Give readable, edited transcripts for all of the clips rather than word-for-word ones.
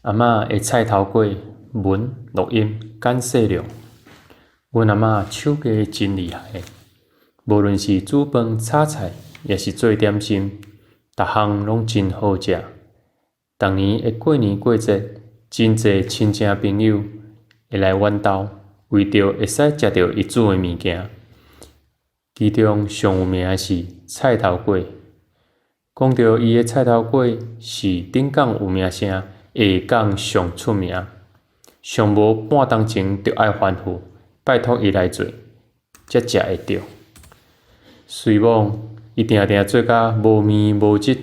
阿嬤的菜頭粿文錄音簡世亮。阮阿嬤手藝真厲害，無論是煮飯、炒菜，抑是做點心，逐項攏真好食。逐年的過年過節，真濟親戚朋友會來阮兜，為著會使食著伊煮的物件。其中上有名的是菜頭粿。講著伊的菜頭粿是頂港有名聲，下港上出名。上無半鐘前就愛吩咐，拜託伊來做，才食會著。雖罔伊定定做甲無麵無汁，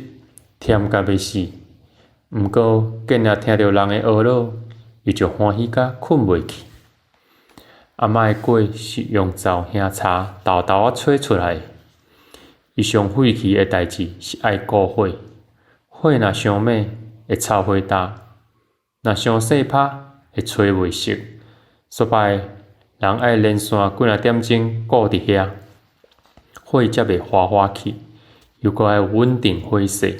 忝甲欲死，毋過見若聽著人的呵咾，伊就歡喜甲睏袂去。阿嬤的粿是用灶香柴沓沓仔炊出來的。伊上費氣的代誌是愛顧火，火若傷猛會臭火焦，若傷細拍會炊袂熟。煞擺人愛連續幾若點鐘顧佇遐，火才袂花花去，又閣愛穩定火勢。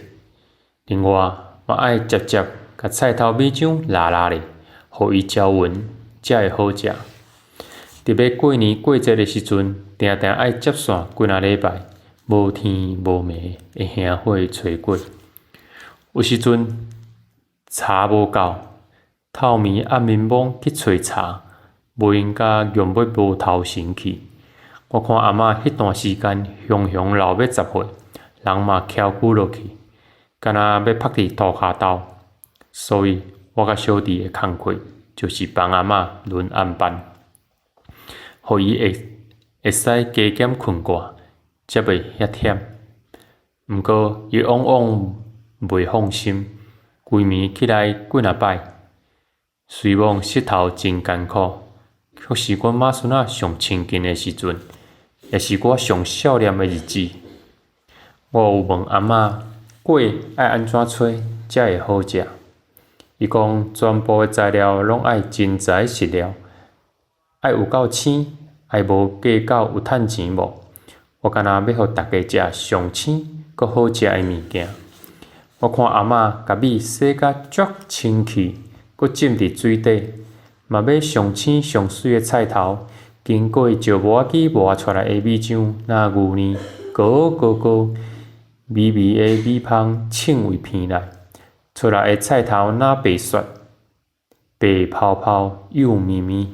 另外嘛愛捷捷共菜頭米漿抐抐咧，予伊攪勻，才會好食。特別過年過節的時陣，定定愛接線幾若禮拜，無天無暝的香火炊粿。有時陣柴無夠，透暝暗暝暝去揣柴，無閒甲用欲無頭神去。我看阿嬤彼段時間雄雄老欲十歲，人嘛蹺久落去，敢若欲曝佇塗跤兜。所以我佮小弟的工課就是幫阿嬤輪暗班，予伊會使加減睏寡，才袂遐忝。毋過伊往往袂放心，規暝起來幾若擺。雖罔膝頭真艱苦，卻是阮媽孫仔上親近的時陣，也是我上少年的日子。我有問阿嬤，粿愛按怎炊才會好食？伊講全部的材料攏愛真材實料，愛有夠鮮，愛無計較有趁錢無。我敢若欲予大家食上鮮閣好食的物件。我看阿嬤共米洗甲足清氣，閣浸佇水底，嘛買上鮮上媠的菜頭，經過石磨仔機磨出來的米漿，若牛奶，糊糊糊，微微的米香衝入鼻內，出來的菜頭若白雪，白泡泡幼綿綿，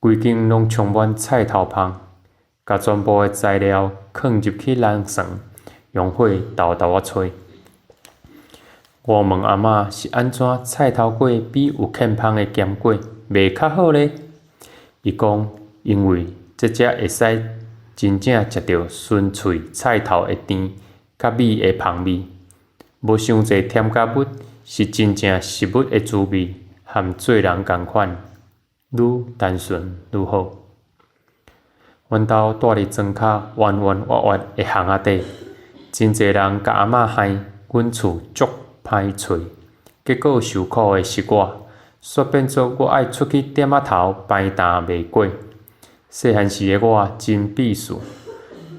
規間攏充滿菜頭芳。共全部的材料囥入去籠床，用火沓沓仔炊。我問阿嬤是按怎菜頭粿比有欠芳的鹹粿賣較好咧？伊講，因為這才會使真正食著純粹菜頭的甜佮米的芳味，無傷濟添加物，是真正食物的滋味，和做人仝款，愈單純愈好。阮兜蹛佇莊跤彎彎彎彎的巷仔底，真濟人共阿嬤害阮厝足歹揣，結果受苦的是我，煞變做我愛出去店仔頭排擔賣粿。細漢時的我真鄙視，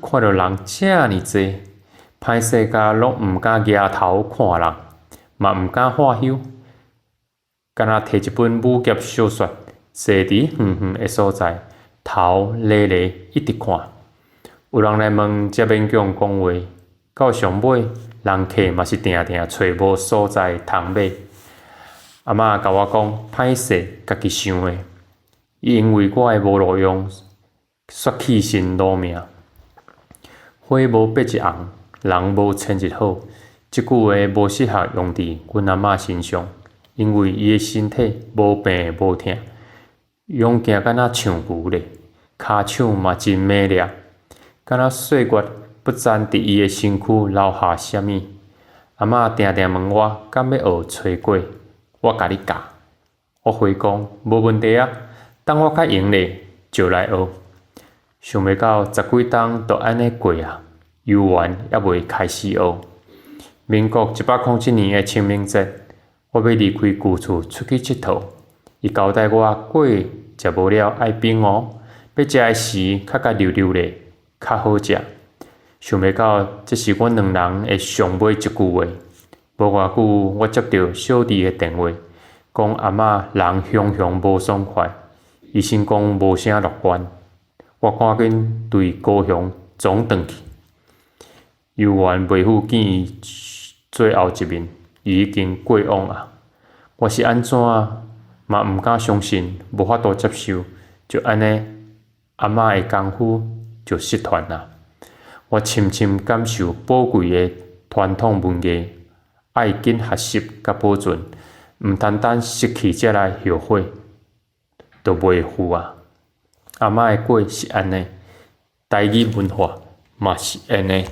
看著人遮爾濟，歹勢甲攏毋敢舉頭看人，嘛毋敢喝囂，敢若提一本武俠小說，坐佇遠遠的所在，頭咧咧一直看。有人來問才勉強講話，到上尾人客嘛是定定揣無所在通買。阿嬤共我講，歹勢家己想的，伊因為我的無路用，煞氣身勞命。花無百日紅，人無千日好，這句話無適合用佇阮阿嬤身上，因為伊的身體無病無疼，勇健敢若象牛咧，跤手嘛真猛掠，敢若歲月不曾佇伊的身軀留下啥物。阿嬤定定問我，敢欲學炊粿，我共你教。我回講無問題啊，等我較閒咧就來學。想袂到十幾冬就按呢過啊，猶原猶未開始學。民國107年的清明節，我欲離開舊厝出去𨑨迌，伊交代我粿食無了愛冰哦，欲食的時較共溜溜咧，較好食。想袂到這是阮兩人的上尾一句話。無偌久，我接著小弟的電話，講阿嬤人雄雄無爽快，醫生講無啥樂觀。我趕緊對高雄轉轉去，猶原袂赴見伊最後一面，伊已經過往矣。我是按怎嘛毋敢相信，無法度接受，就按呢，阿嬤的功夫就失傳啦。我深深感受寶貴的傳統文藝，愛緊學習佮保存，毋通等失去才來後悔，就袂赴啊。阿嬤的過是按呢，台語文化嘛是按呢。